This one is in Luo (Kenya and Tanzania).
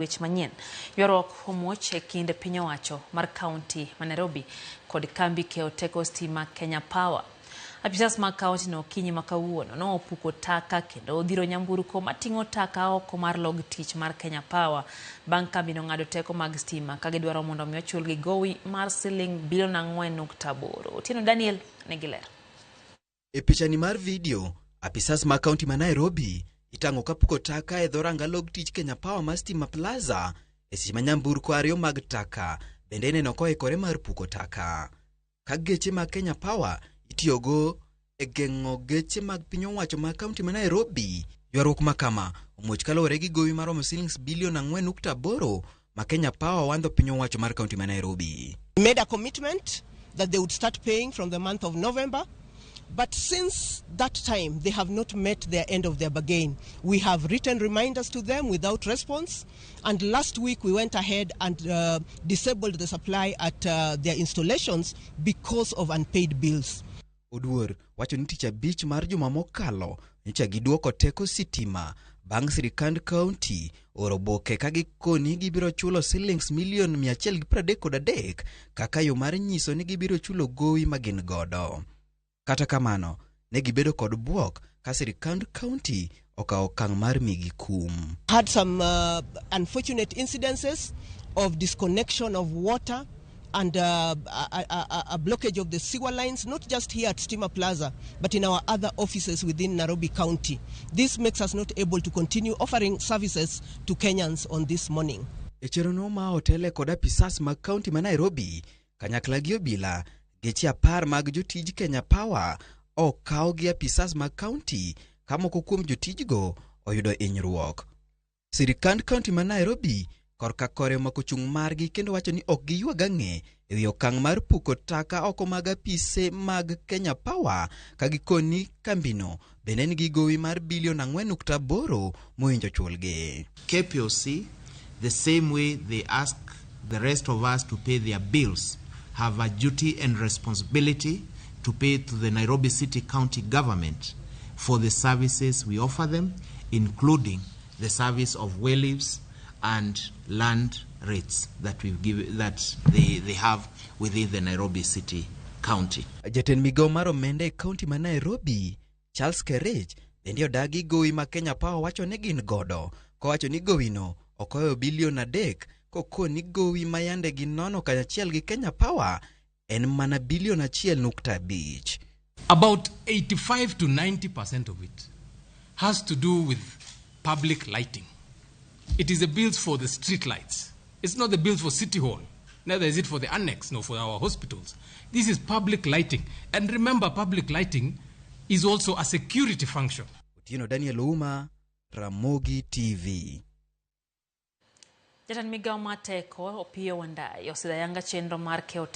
Weche manyien. Ywaruok omuoch e kind piny owacho mar kaunti ma Nairobi kod kambi keyo teko stima Kenya Power. Apisas mag kaunti no okinyi ma kawuono no opuko taka kendo odhiro nyamburko mating'o taka oko mar log tich mar Kenya Power bang' kambi no ng'ado teko mag stima ka gidwaro mondo mi ochulgi gowi mar siling bilion 4.8. Otieno Daniel nigi ler. E pichani mar video, apisas mag kaunti ma Nairobi itang'o ka puko taka e dhoranga log tich Kenya Power mar Stima Plaza e seche ma nyamburko ariyo mag taka bende ineno koikore mar puko taka. Ka geche mag Kenya Power itiyogo e geng'o geche mag piny owacho mag kaunti ma Nairobi. Ywaruok ma kama omuoch kaluwore gi gowi maromo silings bilion 4.8 ma Kenya Power wandho piny owacho mar kaunti ma Nairobi. Made a commitment that they would start paying from the month of November. But since that time, they have not met their end of their bargain. We have written reminders to them without response. And last week, we went ahead and disabled the supply at their installations because of unpaid bills. Oduor wacho ni tich abich mar juma mokalo nyocha giduoko teko sitima bang' sirikand kaunti oro oboke ka gikoni gibiro chulo silings milion 133 kaka yo mar nyiso ni gibiro chulo gowi ma gin godo. Kata kamano, ne gibedo kod bwok ka sirikand kaunti okawo okang' mar migi kum. Had some unfortunate incidences of disconnection of water and a blockage of the sewer lines, not just here at Stima Plaza, but in our other offices within Nairobi County. This makes us not able to continue offering services to Kenyans on this morning. E chenrono ma otele kod apisas mag kaunti ma Nairobi, kanyakla gi obila, geche 10 mag jotij Kenya Power okaw gi apisas mag kaunti ka moko kuom jotijgo oyudo hinyruok. Sirikand kaunti ma Nairobi korka kore omako chung' margi kendo wacho ni ok giywag ang'e ewi okang' mar puko taka oko mag apise mag Kenya Power ka gikoni kambino bende nigi gowi mar bilion 4.8 mowinjo chulgi. KPOC, the same way they ask the rest of us to pay their bills, have a duty and responsibility to pay to the Nairobi City County government for the services we offer them, including the service of wayleaves and land rates that we've given, that they have within the Nairobi City County. Jatend migawo mar omenda e kaunti ma Nairobi, Charles Kerich, bende odagi gowi ma Kenya Power wacho ni gin godo, kowacho ni gowino ok ohewo bilion 3 kokoni gowi ma yande ginono kanyachiel gi Kenya Power en mana bilion 1.5. About 85 to 90% of it has to do with public lighting. It is the bills for the street lights. It's not the bills for City Hall. Neither is it for the annex, nor for our hospitals. This is public lighting. And remember, public lighting is also a security function. Otieno Daniel Ouma, Ramogi TV. Jatend migawo mar teko Opiyo Wandayi osidho ayanga chenro mar keyo